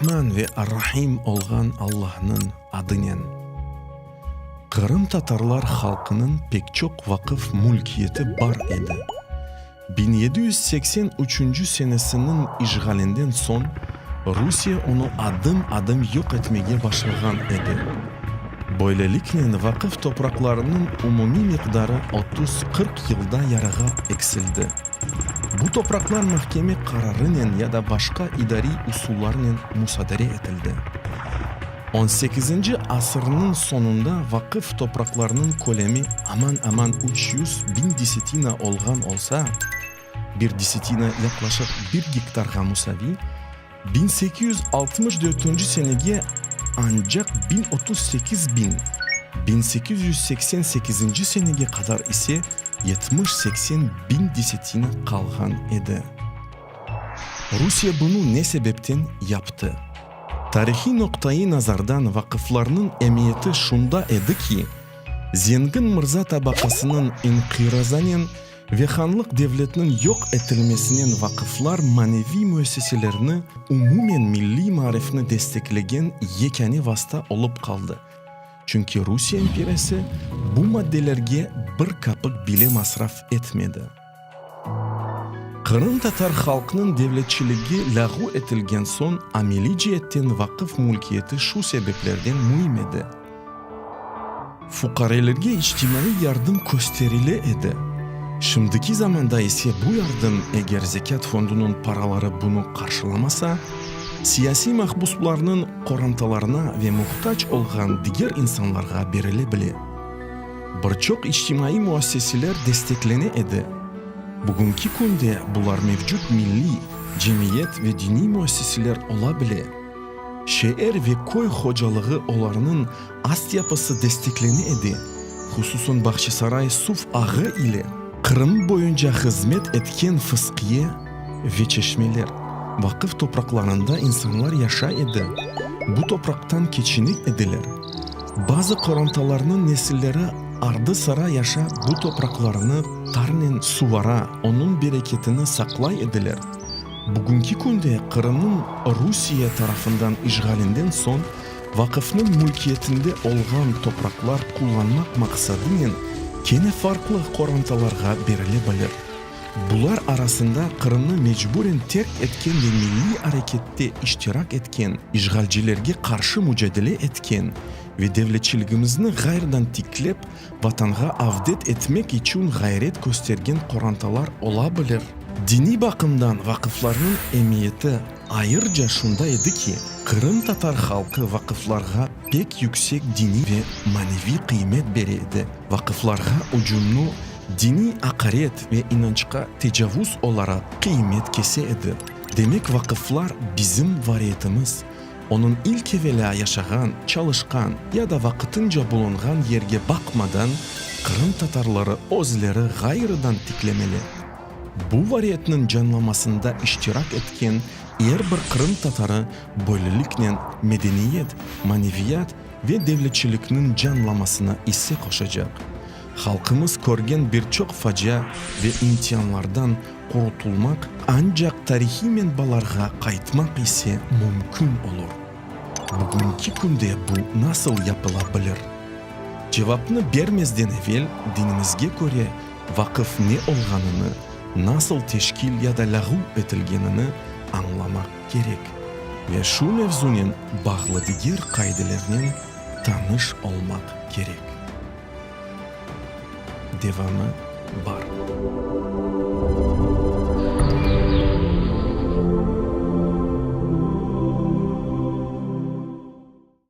Ar-Rahman ve Ar-Rahim olğan Allahnıñ adınen. Qırımtatarlar halqınıñ pek çoq vaqıf mülkiyeti bar edi. 1783 senesiniñ işğalinden soñ Rusiye onı adım-adım yoq etmege başlağan edi. Böyleliknen vaqıf topraqlarınıñ umumiy miqdarı otuz-qırq yılda yarığa eksildi. Bu topraqlar mahkeme qararınen ya da başqa idariy usullarnen musadere etildi. On sekizinci asırnıñ soñunda vaqıf topraqlarınıñ kölemi aman-aman 300.000 desetina olğan olsa, bir desetina yaqlaşıq bir gektarğa musaviy, 1864 senege ancaq 1038 biñ, 1888 senege qadar ise 70-80 biñ desetina qalğan edi. Rusiye bunı ne sebepten yaptı? Tarihiy noqtaiy nazardan vaqıflarnıñ emiyeti şunda edi ki, zengin mırza tabaqasınıñ inqirazanen ve hanlıq devletniñ yoq etilmesinen vaqıflar maneviy müesseselerni, umumen milliy maarifni desteklegen yekâne vasta olıp qaldı, çünki Rusiye imperiyası bu maddelerge bir kapik bile masraf etmedi. Qırımtatar halqnıñ devletçiligi lâğu etilgen soñ ameliy ceetten vaqıf mülkiyeti şu sebeplerden müim edi. Fuqarelerge içtimaiy yardım kösterile edi. Şimdiki zamanda ise bu yardım, eger Zekât fondunıñ paraları bunı qarşılamasa, siyasiy mahbuslarnıñ qorantalarına ve muhtac olğan diger insanlarğa berile bile. Bir çoq içtimaiy müesseseler desteklene edi. Bugünki künde bular mevcut milliy, cemiyet ve diniy müesseseler ola bile. Şeer ve köy hocalığı olarnıñ astyapısı desteklene edi, hususan Bağçasaray suv ağı ile Qırım boyunca hızmet etken fısqiye ve çeşmeler. Vaqıf topraqlarında insanlar yaşay edi, bu topraqtan keçine ediler. Bazı qorantalarnıñ nesilleri ardı-sıra yaşap bu topraqlarnı tarnen suvara, onıñ bereketini saqlay ediler. Bugünki künde Qırımnıñ Rusiye tarafından işğalinden soñ vaqıfnıñ mülkiyetinde olğan topraqlar qullanmaq maqsadınen kene farqlı qorantalarğa berile bilir. Bular arasında Qırımnı mecburen terk etken ve milliy arekette iştirak etken, işğalcilerge qarşı mucadele etken ve devletçiligimizni ğayrıdan tiklep, Vatanğa avdet etmek içün ğayret köstergen qorantalar ola bilir. Diniy baqımdan vaqıflarnıñ emiyeti ayırca şunda edi ki, qırımtatar halqı vaqıflarğa pek yüksek diniy ve maneviy qıymet bere edi, vaqıflarğa ücümni diniy aqaret ve inançqa tecavuz olaraq qıymet kese edi. Demek vaqıflar bizim variyetimiz, onıñ ilk evelâ yaşağan, çalışqan ya da vaqtınca bulunğan yerge baqmadan qırımtatarları özleri ğayrıdan tiklemeli. Bu variyetniñ canlamasında iştirak etken er bir qırımtatarı böyleliknen medeniyet, maneviyat ve devletçilikniñ canlamasına isse qoşacaq. Halqımız körgen bir çoq facia ve imtianlardan qurtulmaq ancaq tarihiy menbalarğa qaytmaq ise mümkün olur. Bugünki künde bu nasıl yapıla bilir? Cevapnı bermezden evel dinimizge köre vaqıf ne olğanını, nasıl teşkil ya da lâğu etilgenini añlamaq kerek ve şu mevzunen bağlı diger qaidelernen tanış olmaq kerek. Devamı bar.